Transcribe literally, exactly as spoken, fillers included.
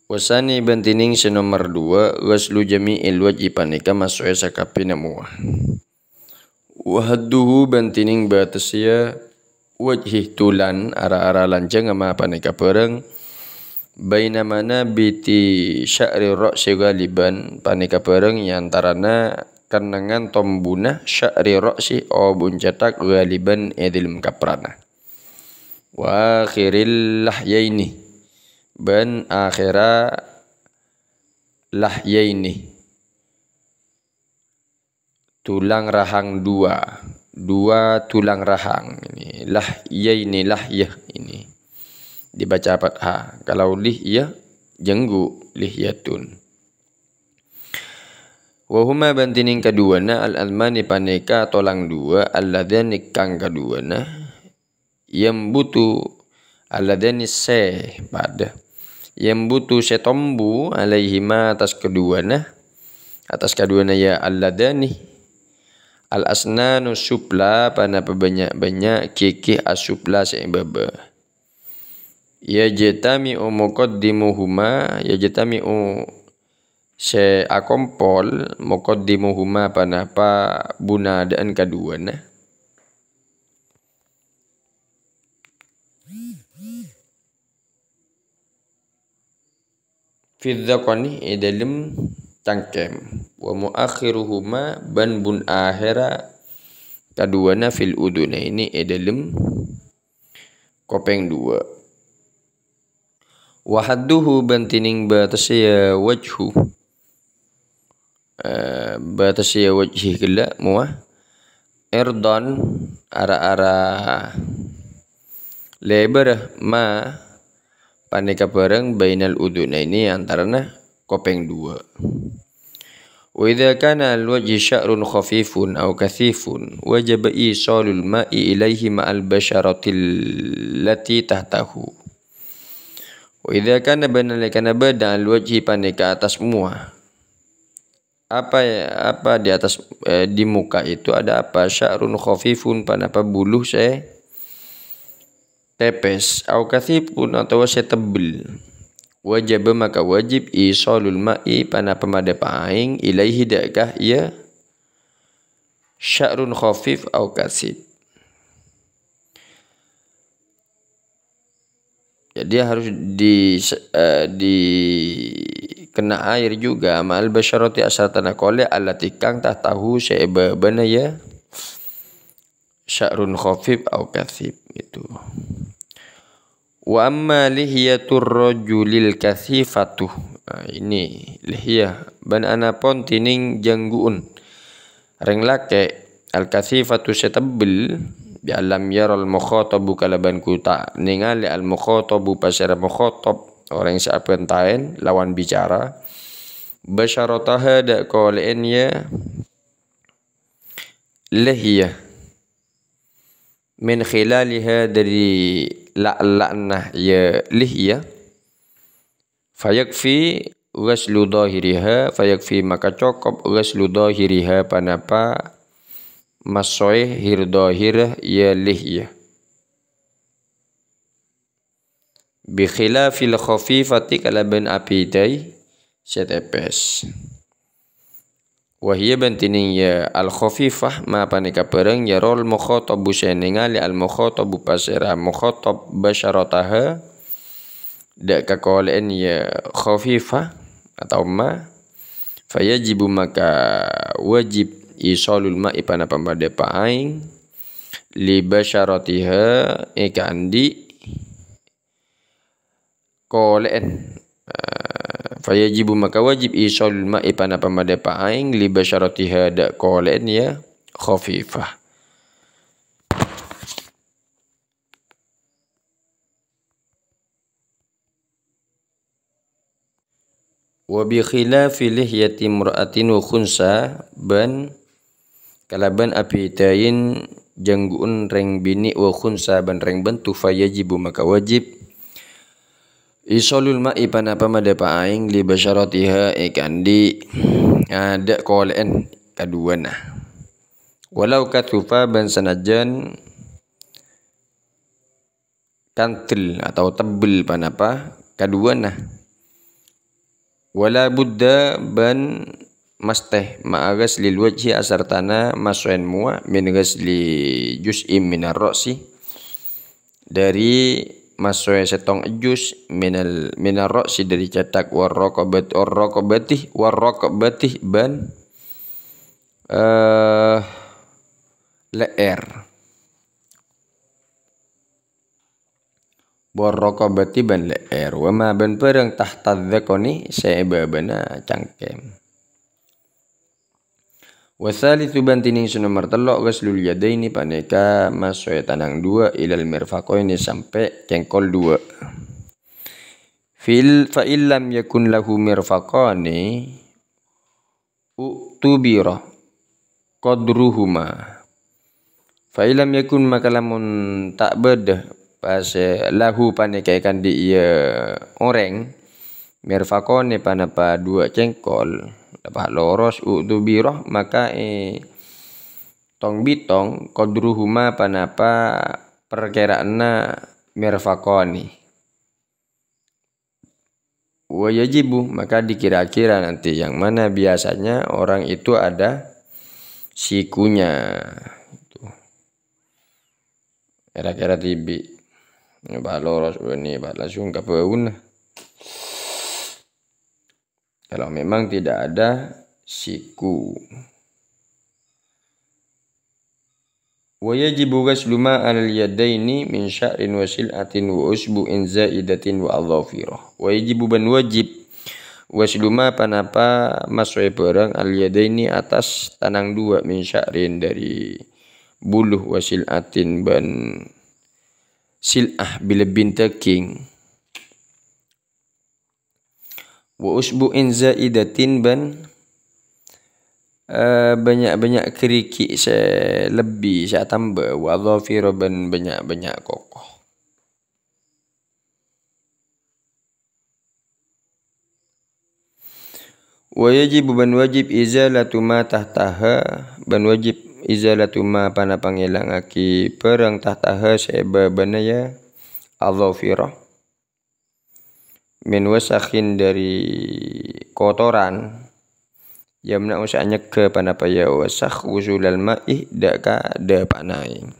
Wasani bân dhinèng sè nomer duwâ', ghuslu jami'il wajhi panèka masoè sakabbhiyânna muwâ. Wa hadduhu bân dhinèng bâtessiyâ wajhi tulan ara-ara lanjhângnga ma panèka bhârâng, baina manabiti sya'ri ra'si ghaliban panèka bhârâng è antarana kennengngan tombuna sya'ri ra'si obu'na cèthak ghaliban è dhâlem kaprana. Wa akhiril lahyaini, bân akhèra lahyaini. Tulang rahang dua. Dua tulang rahang. Ini lahyaini, lahyah ini. Dibaca fathah. Kalau lihya, jenggu, lihyatun. Wa huma bân dhinèng kaduwâna al-adhmani panèka tolang duwâ', alladzani kang kaduwâna, yambutu, alladzani sè padâ. Yambutu sè tombu alaihima attas kaduwâna, attas kaduwâna ya alladzani. Al-asnanu sufla panapa bânnya'-bânnya' gighi as-sufla sè è bâbâ. Yajtami'u muqaddimuhuma, yajtami'u sè akompol, muqaddimuhuma panapa bunadhâ'ân kaduwâna. Fidh dhaqani è dhâlem cangkem. Wa muakhiruhuma bân bun akhèra kaduwâna fil udhunaini è dhâlem kopèng duwâ'. Wa hadduhu bân dhinèng bâtessiyâ wajhu. Eh, bâtessiyâ wajhi ghellâ' muwâ. Irdan ara-ara lèbârrâ ma panèka bhârâng bainal udhunaini antarana kopèng duwâ'. Wa idza kana al-wajhi sya'run khafifun aw katsifun, wajaba isalul ma'i ilaihi ma'al basyaratil lati tahtahu. Wa idza kana bân nalèkana bâdâ al-wajhi panèka attas muwâ. Apa, apa di atas, eh, di muka itu ada apa? Sya'run khafifun, panapa bulu sè tèpès, au katsifun, otabâ sè tebbel. Wajaba maka wajib isalul ma'i, panapa madhâpa aèng, ilaihi dâ' ka iyâ sya'run khafif au katsif. Jadi harus di, eh, dikena air juga, ma'al basyarati asartana kolè allati kang tahtahu sè è bâbâna ya sya'run khafif au katsif gitu. Wa amma lihyatur rajulil katsifatu. Nah, ini lihyah. Bân anapon dhinèng janggu'un rèng lakè', al-katsifatu sè tebbel, bi alam yaral mukhatabu kalabân ghu ta' nèngalè al-mukhatabu pasèra mukhatab, orèng sè abântaèn lawan bicara, basyarataha dâ' kolè'èn ya lihya. Min khilaliha dâri la'-ella'na ya lihya. Fayakfi ghaslu dhahiriha, fayakfi maka cokop ghaslu dhahiriha panapa masoè hir dhahir ya lihya. Bi khilafil khafifati kalabân abhidhâi sè tèpès. Wa hiya bân dhinèng ya al-khafifah ma panèka bhârâng ya rol mukhatabu sè nèngalè al-mukhatabu pasèra mukhatab basyarataha dâ' kakolè'èn ya khafifah otabâ ma. Fayajibu maka wajib isalul ma'i panapa madhâpa aèng li basyaratiha èkaandi' kolè'èn. Eh, fayajibu maka wajib isalul ma'i panapa madhâpa aèng li basyaratiha dâ' kolè'èn ya khafifah. Wa bi khilafi lihyati imra'atin wa khunsa bân kalabân abhidhâi janggu'un rèng binè' wa khunsa bân rèng bânto fayajibu maka wajib isalul ma'i panapa madhâpa aèng li basyaratiha èkaandi' dâ' kolè'èn kaduwâna. Walau katsufa bân sanajjân kandel atau tebbel panapa kaduwâna. Wala budda bân masthè ma'a ghaslil wajhi asartana masoèn mowa min ghasli juz'in minar ra'si dhâri masoè sèttong juz minal, minar ra'si dhâri cèthak war raqabat-, war raqabati, war raqabati bân, eh, lè'èr. War raqabati bân lè'èr, wa ma bân bhârâng tahta dzakoni sè è bâbâna cangkèm. Wa tsalitsu bân dhining sè nomer tello' ghaslul yadaini panèka masoè tanang duwâ' ilal mirfaqaini sampè' cèngkol duwâ'. Fil, fa illam yakun lahu mirfaqani, u'tubira qadruhuma. Fa illam yakun, maka lamon ta' bâdâ, pas, eh, lahu panèka èkandi' iyâ orèng, mirfaqani panapa duwâ' cèngkol, apa loros, u'tubira, maka, eh, tong-bitong, qadruhuma panapa parkèra'anna mirfaqani. Wa yajibu, maka dikira-kira nanti yang mana biasanya orang itu ada sikunya. Itu. Kira-kira tibi. Ini bah loros, ini bah langsung ke bawah. Kalau memang tidak ada siku. Wa yajibu ghaslu ma 'alal yadaini min sya'rin wa sil'atin wa usbu'in za'idatin wa adhafira. Wa yajibu bân wajib ghaslu ma panapa masoè bhârâng 'alal yadaini atas tanang duwâ' min sya'rin dhâri bulu wa sil'atin bân sil'ah bilâ bintaging. Wa usbu'in za'idatin bân, eh, bânnya'-bânnya' ghârighi' sè lebbi, sè atamba, wa dhafira bân bânnya'-bânnya' koko. Wa yajibu bân wajib izalatu ma tahtaha, bân wajib izalatu ma panapa ngèlangaghi bhârâng tahtaha sè è bâbâna ya adhafira. Min wasakhin dhâri kotoran, yamna'u sè anyegghâ panapa ya wasakh wusulal ma'i dâ' ka dâpa'na aèng.